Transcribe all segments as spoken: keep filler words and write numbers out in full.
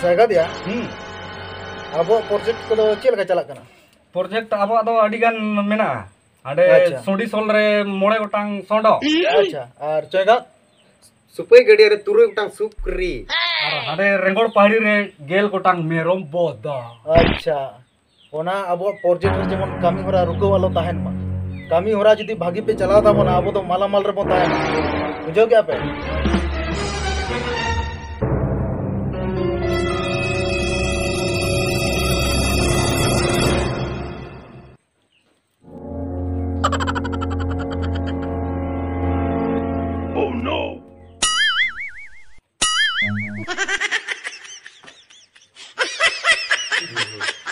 ᱥᱟᱭᱜᱟᱫ ᱭᱟ, ᱦᱩᱸ᱾ ᱟᱵᱚᱣᱟᱜ ᱯᱨᱚᱡᱮᱠᱴ ᱠᱚᱫᱚ ᱪᱮᱫ ᱞᱮᱠᱟ ᱪᱟᱞᱟᱜ ᱠᱟᱱᱟ? ᱯᱨᱚᱡᱮᱠᱴ ᱟᱵᱚᱣᱟᱜ ᱫᱚ ᱟᱹᱰᱤ ᱜᱟᱱ ᱢᱮᱱᱟᱜᱼᱟ᱾ ᱦᱟᱸᱰᱮ ᱟᱪᱪᱷᱟ᱾ ᱥᱚᱰᱤ ᱥᱳᱞ ᱨᱮ ᱢᱚᱬᱮ ᱜᱚᱴᱟᱝ ᱥᱚᱰᱚ᱾ ᱟᱪᱪᱷᱟ, ᱟᱨ ᱪᱚᱭᱜᱟᱫ? ᱥᱩᱯᱟᱹᱭ ᱜᱟᱹᱰᱭᱟᱹ ᱨᱮ ᱛᱩᱨᱩᱭ ᱜᱚᱴᱟᱝ ᱥᱩᱠᱨᱤ᱾ ᱟᱨ ᱦᱟᱸᱰᱮ ᱨᱮᱸᱜᱚᱲ ᱯᱟᱦᱟᱲᱤ ᱨᱮ ᱜᱮᱞ ᱜᱚᱴᱟᱝ ᱢᱮᱨᱚᱢ ᱵᱚᱫᱟ᱾ ᱟᱪᱪᱷᱟ, ᱚᱱᱟ ᱟᱵᱚᱣᱟᱜ ᱯᱨᱚᱡᱮᱠᱴ ᱨᱮ ᱡᱮᱢᱚᱱ ᱠᱟᱹᱢᱤ ᱦᱚᱨᱟ ᱨᱩᱠᱟᱹᱣ ᱟᱞᱚ ᱛᱟᱦᱮᱱ ᱢᱟ᱾ ᱠᱟᱹᱢᱤ ᱦᱚᱨᱟ ᱡᱩᱫᱤ ᱵᱷᱟᱹᱜᱤ ᱯᱮ ᱪᱟᱞᱟᱣ ᱛᱟᱵᱚᱱᱟ, ᱟᱵᱚ ᱫᱚ ᱢᱟᱞᱟᱢᱟᱞ ᱨᱮᱵᱚᱱ ᱛᱟᱦᱮᱱᱟ᱾ ᱵᱩᱡᱷᱟᱹᱣ ᱠᱮᱜᱼᱟ ᱯᱮ?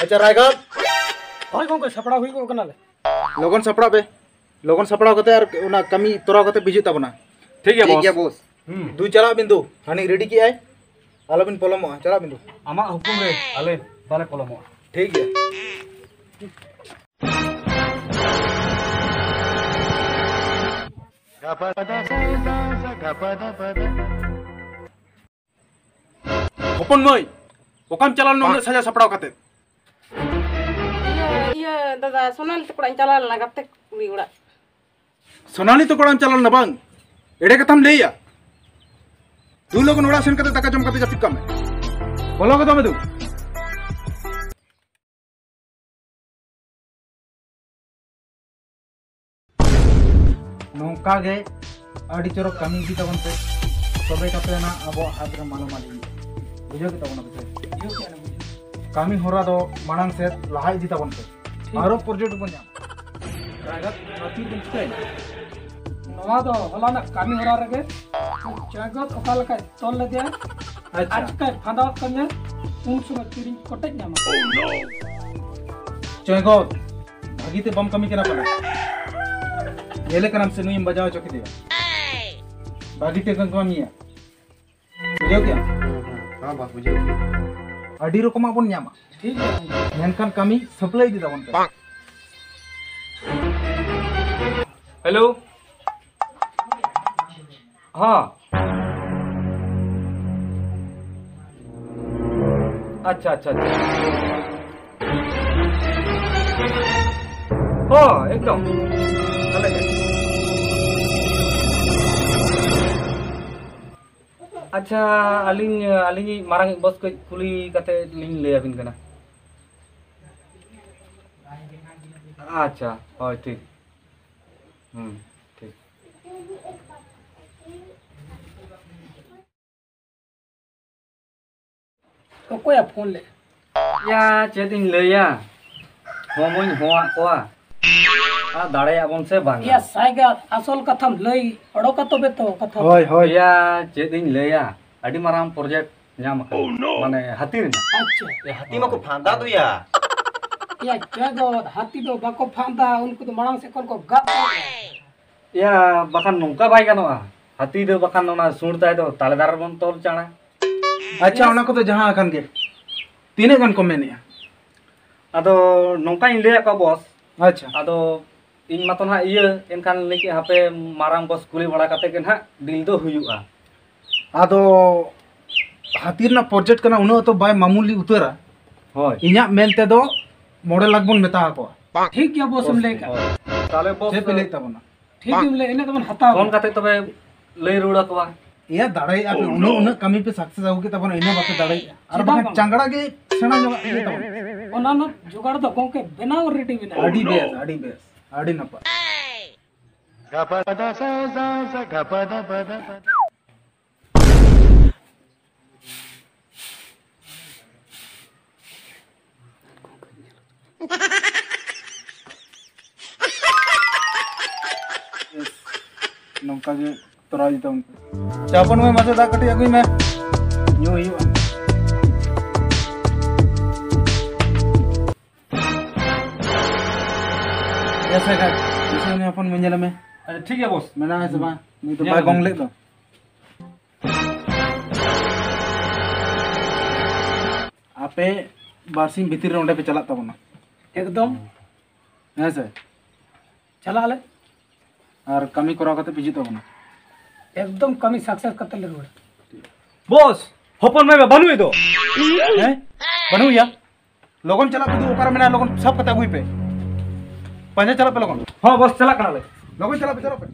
ᱟᱪᱪᱷᱟ, ᱨᱟᱭᱜᱚᱲ᱾ ᱦᱳᱭ ᱜᱚᱝᱠᱮ, ᱥᱟᱯᱲᱟᱣ ᱦᱩᱭ ᱠᱚᱜ ᱠᱟᱱᱟᱞᱮ᱾ ᱞᱚᱜᱚᱱ ᱥᱟᱯᱲᱟᱜ ᱯᱮ, ᱞᱚᱜᱚᱱ ᱥᱟᱯᱲᱟᱣ ᱠᱟᱛᱮ ᱟᱨ ᱚᱱᱟ ᱠᱟᱹᱢᱤ ᱛᱚᱨᱟᱣ ᱠᱟᱛᱮ ᱯᱮ ᱦᱤᱡᱩᱜ ᱛᱟᱵᱚᱱᱟ᱾ ᱴᱷᱤᱠ ᱜᱮᱭᱟ, ᱴᱷᱤᱠ ᱵᱚᱥ᱾ ᱜᱮᱭᱟ, ᱵᱚᱥ᱾ ᱦᱩᱸ᱾ ᱫᱩ, ᱪᱟᱞᱟᱜ ᱵᱤᱱ ᱫᱩ, ᱦᱟᱹᱱᱤ ᱨᱮᱰᱤ ᱠᱮᱜᱼᱟᱭ, ᱟᱞᱚᱵᱤᱱ ᱯᱚᱞᱚᱢᱚᱜᱼᱟ, ᱪᱟᱞᱟᱜ ᱵᱤᱱ ᱫᱩ᱾ ᱟᱢᱟᱜ ᱦᱩᱠᱩᱢ ᱨᱮ ᱟᱞᱮ ᱵᱟᱞᱮ ᱯᱚᱞᱚᱢᱚᱜᱼᱟ᱾ ᱴᱷᱤᱠ ᱜᱮᱭᱟ᱾ ᱦᱚᱯᱚᱱ ᱢᱟᱹᱭ, ᱚᱠᱟᱢ ᱪᱟᱞᱟᱣ ᱞᱮᱱᱟ ᱩᱱᱟᱹᱜ ᱥᱟᱡᱟᱣ ᱥᱟᱯᱲᱟᱣ ᱠᱟᱛᱮ? ᱤᱭᱟᱹ, ᱤᱭᱟᱹ, ᱫᱟᱫᱟ, ᱥᱳᱱᱟᱞᱤ ᱛᱟᱠᱚ ᱚᱲᱟᱜ ᱤᱧ ᱪᱟᱞᱟᱣ ᱞᱮᱱᱟ, ᱜᱟᱛᱮ ᱠᱩᱲᱤ ᱚᱲᱟᱜ᱾ ᱥᱳᱱᱟᱞᱤ ᱛᱟᱠᱚ ᱚᱲᱟᱜ ᱮᱢ ᱪᱟᱞᱟᱣ ᱞᱮᱱᱟ ᱵᱟᱝ? ᱮᱲᱮ ᱠᱟᱛᱷᱟᱢ ᱞᱟᱹᱭᱟ? ᱫᱩ, ᱞᱚᱜᱚᱱ ᱚᱲᱟᱜ ᱥᱮᱱ ᱠᱟᱛᱮ ᱫᱟᱠᱟ ᱡᱚᱢ ᱠᱟᱛᱮ ᱡᱟᱹᱯᱤᱫ ᱠᱟᱜ ᱢᱮ᱾ ᱵᱚᱞᱚ ᱜᱚᱫᱚᱜ ᱢᱮ ᱫᱩ᱾ ᱱᱚᱝᱠᱟ ᱜᱮ ᱟᱹᱰᱤ ᱪᱚᱨᱚᱠ ᱠᱟᱹᱢᱤ ᱤᱫᱤ ᱛᱟᱵᱚᱱ ᱯᱮ, ᱛᱚᱵᱮ ᱠᱟᱛᱮ ᱱᱟᱜ ᱟᱵᱚᱣᱟᱜ ᱦᱟᱛ ᱨᱮ ᱢᱟᱱᱚᱢᱟᱱ ᱦᱤᱡᱩᱜᱼᱟ᱾ ᱵᱩᱡᱷᱟᱹᱣ ᱠᱮᱫ ᱛᱟᱵᱚᱱᱟ ᱯᱮ ᱥᱮ? ᱵᱩᱡᱷᱟᱹᱣ ᱠᱮᱫᱼᱟ ᱞᱮ, ᱵᱩᱡᱷᱟᱹᱣ᱾ ᱠᱟᱹᱢᱤ ᱦᱚᱨᱟ ᱫᱚ ᱢᱟᱲᱟᱝ ᱥᱮᱫ ᱞᱟᱦᱟ ᱤᱫᱤ ᱛᱟᱵᱚᱱ ᱯᱮ᱾ ᱴᱷᱤᱠ᱾ ᱟᱨᱚ ᱯᱨᱚᱡᱮᱠᱴ ᱵᱚᱱ ᱧᱟᱢᱟ᱾ ᱨᱟᱭᱜᱚᱫ, ᱱᱚᱣᱟ ᱛᱤ ᱨᱮᱵᱮᱱ ᱪᱤᱠᱟᱹᱭᱮᱱᱟ? ᱱᱚᱣᱟ ᱫᱚ ᱦᱚᱞᱟᱱᱟᱜ ᱠᱟᱹᱢᱤ ᱦᱚᱨᱟ ᱨᱮᱜᱮ ᱡᱟᱜᱚᱛ ᱚᱠᱟ ᱞᱮᱠᱟᱭ ᱛᱚᱞ ᱞᱮᱫᱮᱭᱟ, ᱟᱪᱪᱷᱟ᱾ ᱟᱪᱠᱟᱭ ᱯᱷᱟᱸᱫᱟᱣᱟᱜ ᱠᱟᱱᱟ, ᱩᱱ ᱥᱚᱢᱚᱭ ᱛᱤᱨᱤᱧ ᱠᱚᱴᱮᱡ ᱧᱟᱢᱟ᱾ ᱪᱚᱭᱜᱚᱫ, ᱵᱷᱟᱹᱜᱤ ᱛᱮ ᱵᱟᱢ ᱠᱟᱹᱢᱤ ᱠᱟᱱᱟ ᱯᱟᱞᱮ᱾ ᱧᱮᱞᱮ ᱠᱟᱱᱟᱢ ᱥᱮ ᱱᱩᱭᱮᱢ ᱵᱟᱡᱟᱣ ᱦᱚᱪᱚ ᱠᱮᱫᱮᱭᱟ᱾ ᱵᱷᱟᱹᱜᱤ ᱛᱮ ᱠᱟᱹᱢᱤᱭᱟ᱾ ᱵᱩᱡᱷᱟᱹᱣ ᱠᱮᱜᱼᱟᱢ? ᱦᱮᱸ, ᱵᱟ, ᱵᱩᱡᱷᱟᱹᱣ ᱠᱮᱜᱼᱟᱹᱧ᱾ ᱟᱹᱰᱤ ᱨᱚᱠᱚᱢᱟᱜ ᱵᱚᱱ ᱧᱟᱢᱟ᱾ ᱴᱷᱤᱠ ᱜᱮᱭᱟ᱾ ᱢᱮᱱᱠᱷᱟᱱ ᱠᱟᱹᱢᱤ ᱥᱟᱹᱯᱞᱟᱹᱭ ᱤᱫᱤ ᱛᱟᱵᱚᱱ ᱯᱮ᱾ ᱦᱮᱞᱳ᱾ ᱦᱚᱸ᱾ ᱟᱪᱪᱷᱟ, ᱟᱪᱪᱷᱟ, ᱟᱪᱪᱷᱟ᱾ ᱦᱚᱸ, ᱮᱠᱫᱚᱢ᱾ ᱛᱟᱦᱞᱮ ᱟᱪᱪᱷᱟ, ᱟᱹᱞᱤᱧ, ᱟᱹᱞᱤᱧᱤᱡ ᱢᱟᱨᱟᱝᱤᱡ ᱵᱚᱥ ᱠᱟᱹᱡ ᱠᱩᱞᱤ ᱠᱟᱛᱮ ᱞᱤᱧ ᱞᱟᱹᱭ ᱟᱹᱵᱤᱱ ᱠᱟᱱᱟ᱾ ᱟᱪᱪᱷᱟ, ᱦᱳᱭ, ᱴᱷᱤᱠ᱾ ᱦᱩᱸ, ᱴᱷᱤᱠ᱾ ᱚᱠᱚᱭᱟ ᱯᱷᱳᱱ ᱞᱮᱫ? ᱭᱟ, ᱪᱮᱫ ᱤᱧ ᱞᱟᱹᱭᱟ? ᱦᱚᱦᱚᱧ ᱦᱚᱦᱚᱣᱟᱫ ᱠᱚᱣᱟ᱾ ᱟᱨ ᱫᱟᱲᱮᱭᱟᱜ ᱵᱚᱱ ᱥᱮ ᱵᱟᱝ? ᱭᱟ, ᱥᱟᱭᱜᱟ, ᱟᱥᱚᱞ ᱠᱟᱛᱷᱟᱢ ᱞᱟᱹᱭ ᱚᱰᱚᱠᱟ ᱛᱚᱵᱮ ᱛᱚ ᱠᱟᱛᱷᱟ᱾ ᱦᱳᱭ, ᱦᱳᱭ᱾ ᱭᱟ, ᱪᱮᱫ ᱤᱧ ᱞᱟᱹᱭᱟ? ᱟᱹᱰᱤ ᱢᱟᱨᱟᱝ ᱯᱨᱚᱡᱮᱠᱴ ᱧᱟᱢ ᱟᱠᱟᱱᱟ᱾ ᱢᱟᱱᱮ, ᱦᱟᱹᱛᱤ ᱨᱮᱱᱟᱜ᱾ ᱟᱪᱪᱷᱟ᱾ ᱮ, ᱦᱟᱹᱛᱤ ᱢᱟᱠᱚ ᱯᱷᱟᱸᱫᱟ ᱫᱚᱭᱟ᱾ ᱭᱟ, ᱪᱮᱫ ᱫᱚ ᱦᱟᱹᱛᱤ ᱫᱚ ᱵᱟᱠᱚ ᱯᱷᱟᱸᱫᱟ, ᱩᱱᱠᱩ ᱫᱚ ᱢᱟᱲᱟᱝ ᱥᱮᱫ ᱠᱷᱚᱱ ᱠᱚ ᱜᱟᱜ ᱠᱚᱜᱼᱟ᱾ ᱭᱟ, ᱵᱟᱠᱷᱟᱱ ᱱᱚᱝᱠᱟ ᱵᱟᱭ ᱜᱟᱱᱚᱜᱼᱟ᱾ ᱦᱟᱹᱛᱤ ᱫᱚ ᱵᱟᱠᱷᱟᱱ ᱚᱱᱟ ᱥᱩᱸᱲ ᱛᱟᱭ ᱫᱚ ᱛᱟᱞᱮ ᱫᱟᱨᱮ ᱨᱮᱵᱚᱱ ᱛᱚᱞ ᱪᱟᱬᱟ᱾ ᱟᱪᱪᱷᱟ, ᱚᱱᱟ ᱠᱚᱫᱚ ᱡᱟᱦᱟᱸ ᱟᱠᱟᱱ ᱜᱮ, ᱛᱤᱱᱟᱹᱜ ᱜᱟᱱ ᱠᱚ ᱢᱮᱱᱮᱜᱼᱟ? ᱟᱫᱚ ᱱᱚᱝᱠᱟᱧ ᱞᱟᱹᱭᱟᱫ ᱠᱚᱣᱟ ᱵᱚᱥ᱾ ᱟᱪᱪᱷᱟ᱾ ᱟᱫᱚ ᱤᱧ ᱢᱟᱛᱚ ᱱᱟᱦᱟᱜ ᱤᱭᱟᱹ, ᱮᱱᱠᱷᱟᱱ ᱞᱟᱹᱭ ᱠᱮᱫ, ᱦᱟᱯᱮ ᱢᱟᱨᱟᱝ ᱵᱚᱥ ᱠᱩᱞᱤ ᱵᱟᱲᱟ ᱠᱟᱛᱮ ᱜᱮ ᱱᱟᱦᱟᱜ ᱰᱤᱞ ᱫᱚ ᱦᱩᱭᱩᱜᱼᱟ᱾ ᱟᱫᱚ ᱦᱟᱹᱛᱤ ᱨᱮᱱᱟᱜ ᱯᱨᱚᱡᱮᱠᱴ ᱠᱟᱱᱟ, ᱩᱱᱟᱹᱜ ᱛᱚ ᱵᱟᱭ ᱢᱟᱢᱩᱞᱤ ᱩᱛᱟᱹᱨᱟ᱾ ᱦᱳᱭ᱾ ᱤᱧᱟᱹᱜ ᱢᱮᱱ ᱛᱮᱫᱚ ᱢᱚᱬᱮ ᱞᱟᱠᱷ ᱵᱚᱱ ᱢᱮᱛᱟ ᱟᱠᱚᱣᱟ᱾ ᱴᱷᱤᱠ ᱜᱮᱭᱟ ᱵᱚᱥ, ᱮᱢ ᱞᱟᱹᱭ ᱠᱟᱜ᱾ ᱦᱳᱭ᱾ ᱛᱟᱦᱞᱮ ᱵᱚᱥ, ᱪᱮᱫ ᱯᱮ ᱞᱟᱹᱭᱮᱫ ᱛᱟᱵᱚᱱᱟ? ᱴᱷᱤᱠ ᱜᱮᱢ ᱞᱟᱹᱭ, ᱤᱱᱟᱹ ᱫᱚᱵᱚᱱ ᱦᱟᱛᱟᱣᱟ᱾ ᱯᱷᱳᱱ ᱠᱟᱛᱮ ᱛᱚᱵᱮ ᱞᱟᱹᱭ ᱨᱩᱣᱟᱹᱲ ᱟᱠᱚᱣᱟ᱾ ᱮᱭᱟ, ᱫᱟᱲᱮᱭᱟᱜᱼᱟ ᱯᱮ, ᱩᱱᱟᱹᱜ, ᱩᱱᱟᱹᱜ ᱠᱟᱹᱢᱤ ᱯᱮ ᱥᱟᱠᱥᱮᱥ ᱟᱹᱜᱩ ᱠᱮᱫ ᱛᱟᱵᱚᱱᱟ, ᱤᱱᱟᱹ ᱵᱟᱯᱮ ᱫᱟᱲᱮᱭᱟᱜᱼᱟ? ᱟᱨ ᱪᱮᱫᱟᱜ ᱵᱟᱠᱷᱟᱱ ᱵᱟᱝ? ᱪᱟᱝᱜᱲᱟ ᱜᱮ ᱥᱮᱬᱟ ᱧᱚᱜᱟᱜ ᱤᱭᱟᱹ ᱛᱟᱵᱚᱱ᱾ ᱚᱱᱟ ᱨᱮᱱᱟᱜ ᱡᱚᱜᱟᱲ ᱫᱚ ᱜᱚᱝᱠᱮ ᱵᱮᱱᱟᱣ ᱨᱮᱰᱤ ᱢᱮᱱᱟᱜᱼᱟ᱾ ᱟᱹᱰᱤ ᱵᱮᱥ, ᱟᱹᱰᱤ ᱵᱮᱥ, ᱟᱹᱰᱤ ᱱᱟᱯᱟᱭ᱾ ᱱᱚᱝᱠᱟ ᱜᱮ ᱛᱚᱨᱟᱣ ᱤᱫᱤ ᱛᱟᱵᱚᱱ ᱯᱮ᱾ ᱪᱟ ᱦᱚᱯᱚᱱ ᱢᱟᱹᱭ, ᱢᱟᱥᱮ ᱫᱟᱜ ᱠᱟᱹᱴᱤᱡ ᱟᱹᱜᱩᱭ ᱢᱮ, ᱧᱩ ᱦᱩᱭᱩᱜᱼᱟ᱾ ᱮᱥᱮ ᱠᱷᱟᱡ, ᱤᱥᱤᱱ ᱦᱚᱯᱚᱱ ᱢᱟᱹᱭ ᱧᱮᱞ ᱢᱮ᱾ ᱟᱪᱪᱷᱟ, ᱴᱷᱤᱠ ᱜᱮᱭᱟ ᱵᱚᱥ᱾ ᱢᱮᱱᱟᱜᱼᱟ ᱥᱮ ᱵᱟᱝ? ᱱᱩᱭ ᱫᱚ ᱧᱮᱞ ᱵᱟᱭ ᱢᱮ᱾ ᱜᱚᱝ ᱞᱮᱫ ᱫᱚ᱾ ᱟᱯᱮ ᱵᱟᱨᱥᱤᱧ ᱵᱷᱤᱛᱤᱨ ᱨᱮ ᱚᱸᱰᱮ ᱯᱮ ᱪᱟᱞᱟᱜ ᱛᱟᱵᱚᱱᱟ᱾ ᱮᱠᱫᱚᱢ᱾ ᱦᱮᱸ ᱥᱮ? ᱪᱟᱞᱟᱜ ᱟᱞᱮ᱾ ᱟᱨ ᱠᱟᱹᱢᱤ ᱠᱚᱨᱟᱣ ᱠᱟᱛᱮ ᱯᱮ ᱦᱤᱡᱩᱜ ᱛᱟᱵᱚᱱᱟ᱾ ᱮᱠᱫᱚᱢ ᱠᱟᱹᱢᱤ ᱥᱟᱠᱥᱮᱥ ᱠᱟᱛᱮ ᱞᱮ ᱨᱩᱣᱟᱹᱲᱟ᱾ ᱵᱚᱥ, ᱦᱚᱯᱚᱱ ᱢᱟᱹᱭ ᱵᱟ ᱵᱟᱹᱱᱩᱭ ᱫᱚ᱾ ᱦᱮᱸ? ᱵᱟᱹᱱᱩᱜ ᱜᱮᱭᱟ᱾ ᱞᱚᱜᱚᱱ ᱪᱟᱞᱟᱜ ᱯᱮ, ᱫᱩ ᱚᱠᱟᱨᱮ ᱢᱮᱱᱟᱭᱟ, ᱞᱚᱜᱚᱱ ᱥᱟᱵ ᱠᱟᱛᱮ ᱟᱹᱜᱩᱭ ᱯᱮ᱾ ᱯᱟᱸᱡᱟ ᱪᱟᱞᱟᱜ ᱯᱮ ᱞᱚᱜᱚᱱ᱾ ᱦᱚᱸ ᱵᱚᱥ, ᱪᱟᱞᱟᱜ ᱠᱟᱱᱟᱞᱮ᱾ ᱞᱚᱜᱚᱱ ᱪᱟᱞᱟᱜ ᱯᱮ, ᱪᱟᱞᱟᱜ ᱯᱮ᱾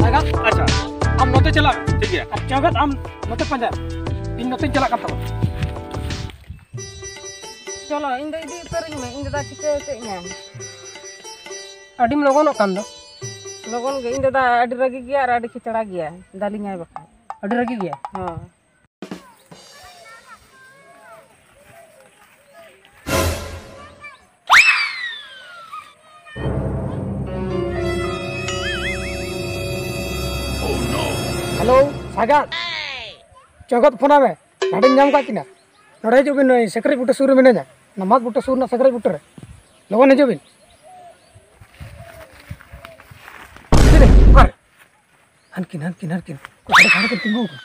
ᱥᱟᱜᱟᱛ, ᱟᱪᱪᱷᱟ, ᱟᱢ ᱱᱚᱛᱮ ᱪᱟᱞᱟᱜ ᱢᱮ, ᱴᱷᱤᱠ ᱜᱮᱭᱟ? ᱟᱨ ᱪᱟᱜᱟᱛ, ᱟᱢ ᱱᱚᱛᱮ ᱯᱟᱸᱡᱟ᱾ ᱤᱧ ᱱᱚᱛᱮᱧ ᱪᱟᱞᱟᱜ ᱠᱟᱱ ᱛᱟᱵᱚᱱᱟ᱾ ᱪᱚᱞᱚ, ᱤᱧ ᱫᱚ ᱤᱫᱤ ᱩᱛᱟᱹᱨᱤᱧ ᱢᱮ, ᱤᱧ ᱫᱟᱫᱟ ᱴᱷᱤᱠᱟᱹ ᱠᱟᱹᱧ ᱢᱮ᱾ ᱟᱹᱰᱤᱢ ᱞᱚᱜᱚᱱᱚᱜ ᱠᱟᱱ ᱫᱚ᱾ ᱞᱚᱜᱚᱱ ᱜᱮ, ᱤᱧ ᱫᱟᱫᱟ ᱟᱹᱰᱤ ᱨᱟᱹᱜᱤ ᱜᱮᱭᱟ ᱟᱨ ᱟᱹᱰᱤ ᱠᱷᱮᱪᱲᱟ ᱜᱮᱭᱟ, ᱫᱟᱞᱤᱧᱟᱭ ᱵᱟᱠᱷᱟᱱ᱾ ᱟᱹᱰᱤ ᱨᱟᱹᱜᱤ ᱜᱮᱭᱟ? ᱦᱳᱭ᱾ ᱦᱮᱞᱳ, ᱥᱟᱜᱟᱛ᱾ ᱪᱚᱜᱚᱫ ᱯᱷᱳᱱᱟ ᱢᱮ, ᱱᱚᱰᱮᱧ ᱧᱟᱢ ᱠᱟᱜ ᱠᱤᱱᱟ᱾ ᱱᱚᱰᱮ ᱦᱤᱡᱩᱜ ᱵᱤᱱ, ᱱᱩᱭ ᱥᱮᱠᱨᱮᱡ ᱵᱩᱴᱟᱹ ᱥᱩᱨ ᱨᱮ ᱢᱤᱱᱟᱹᱧᱟ, ᱚᱱᱟ ᱢᱟᱫ ᱵᱩᱴᱟᱹ ᱥᱩᱨ ᱨᱮᱱᱟᱜ ᱥᱮᱠᱨᱮᱡ ᱵᱩᱴᱟᱹ ᱨᱮ᱾ ᱞᱚᱜᱚᱱ ᱦᱤᱡᱩᱜ ᱵᱤᱱ᱾ ᱪᱮᱫ ᱨᱮ? ᱚᱠᱟᱨᱮ? ᱦᱟᱱᱠᱤᱱ, ᱦᱟᱱᱠᱤᱱ, ᱦᱟᱱᱠᱤᱱ᱾ ᱚᱠᱟ ᱫᱷᱟᱨᱮ ᱠᱤᱱ ᱛᱤᱸᱜᱩ ᱟᱠᱟᱱᱟ?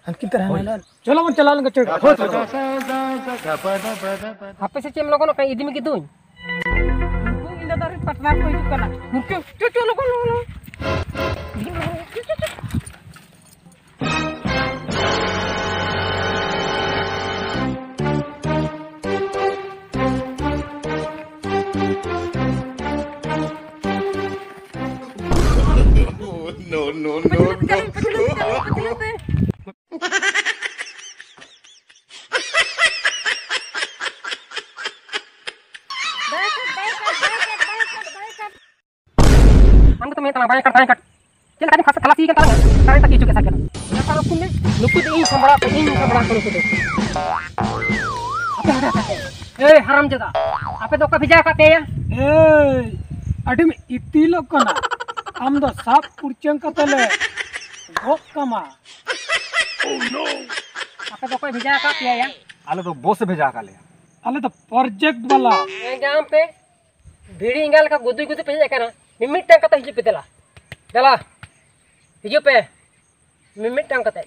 ᱦᱟᱱᱠᱤᱱ ᱛᱟᱨᱟ ᱦᱟᱱᱟ᱾ ᱪᱚᱞᱚ ᱵᱚᱱ ᱪᱟᱞᱟᱣ ᱞᱮᱱ ᱜᱮ, ᱪᱚ᱾ ᱦᱳᱭ, ᱦᱳᱭ, ᱦᱳᱭ᱾ ᱟᱯᱮ ᱥᱮᱫ ᱪᱮᱫ ᱮᱢ ᱞᱚᱜᱚᱱᱚᱜ ᱠᱟᱱᱟ? ᱤᱫᱤ ᱢᱮ ᱠᱤᱫᱩᱧ᱾ ᱩᱱᱠᱩ ᱤᱧ ᱫᱟᱫᱟ ᱨᱮᱱ ᱯᱟᱴᱱᱟᱨ ᱠᱚ ᱦᱤᱡᱩᱜ ᱠᱟᱱᱟ᱾ ᱪᱚ, ᱪᱚ, ᱪᱚ, ᱞᱚᱜᱚᱱ, ᱞᱚᱜᱚᱱ, ᱞᱚᱜᱚᱱ᱾ No, no, no, no. ᱟᱢ ᱜᱮᱛᱚᱢ ᱢᱮᱱ ᱛᱟᱞᱟᱝ ᱵᱟᱭ ᱠᱟᱴ, ᱵᱟᱭ ᱠᱟᱴ᱾ ᱪᱮᱫ ᱞᱮᱠᱟ ᱪᱚᱝ ᱠᱷᱟᱥ ᱠᱷᱟᱞᱟᱥᱤ ᱠᱟᱱ ᱛᱟᱞᱟᱝᱟ? ᱠᱟᱨᱮᱱᱴ ᱛᱟᱠᱤ ᱦᱤᱡᱩᱜ ᱠᱟᱱᱟ ᱥᱟᱭᱠᱮᱞ᱾ ᱱᱩᱠᱩ ᱫᱚ ᱤᱧ ᱥᱟᱢᱵᱲᱟᱣ ᱯᱮ, ᱤᱧ ᱥᱟᱢᱵᱲᱟᱣ ᱯᱮ ᱱᱩᱠᱩ ᱫᱚ᱾ ᱦᱟᱯᱮ, ᱦᱟᱯᱮ, ᱦᱟᱯᱮ᱾ ᱮᱭ ᱦᱟᱨᱟᱢ ᱡᱟᱫᱟ, ᱟᱯᱮ ᱫᱚ ᱚᱠᱚᱭ ᱵᱷᱮᱡᱟ ᱟᱠᱟᱫ ᱯᱮᱭᱟ? ᱮᱭ, ᱟᱹᱰᱤᱢ ᱤᱛᱤᱞᱚᱜ ᱠᱟᱱᱟ᱾ ᱟᱢ ᱫᱚ ᱥᱟᱵ ᱠᱩᱲᱪᱟᱹᱝ ᱠᱟᱛᱮ ᱞᱮ ᱜᱚᱜ ᱠᱟᱢᱟ᱾ ᱟᱯᱮ ᱫᱚ ᱚᱠᱚᱭ ᱵᱷᱮᱡᱟ ᱟᱠᱟᱫ ᱯᱮᱭᱟ ᱭᱟ? ᱟᱞᱮ ᱫᱚ ᱵᱚᱥ ᱮ ᱵᱷᱮᱡᱟ ᱟᱠᱟᱫ ᱞᱮᱭᱟ᱾ ᱟᱞᱮ ᱫᱚ ᱯᱨᱚᱡᱮᱠᱴ ᱵᱟᱞᱟ᱾ ᱦᱮᱸ, ᱧᱟᱢ ᱯᱮ᱾ ᱵᱷᱤᱲᱤ ᱮᱸᱜᱟ ᱞᱮᱠᱟ ᱜᱩᱫᱩᱭ ᱜᱩᱫᱩ ᱯᱮ ᱦᱮᱡ ᱟᱠᱟᱱᱟ᱾ ᱢᱤᱢᱤᱫᱴᱟᱝ ᱠᱟᱛᱮ ᱦᱤᱡᱩᱜ ᱯᱮ ᱫᱮᱞᱟ᱾ ᱫᱮᱞᱟ, ᱦᱤᱡᱩᱜ ᱯᱮ᱾ ᱢᱤᱢᱤᱫᱴᱟᱝ ᱠᱟᱛᱮ᱾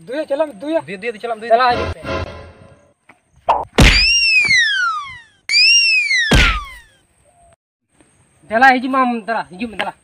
ᱫᱩᱭᱟ, ᱪᱟᱞᱟᱜ ᱢᱮ, ᱫᱩᱭᱟ᱾ ᱫᱩᱭᱟ, ᱫᱩᱭᱟ, ᱪᱟᱞᱟᱜ ᱢᱮ, ᱫᱩᱭᱟ᱾ ᱫᱮᱞᱟ, ᱦᱤᱡᱩᱜ ᱯᱮ᱾ ᱫᱮᱞᱟ, ᱦᱤᱡᱩᱜ ᱢᱮ ᱟᱢ, ᱫᱮᱞᱟ, ᱦᱤᱡᱩᱜ ᱢᱮ, ᱫᱮᱞᱟ᱾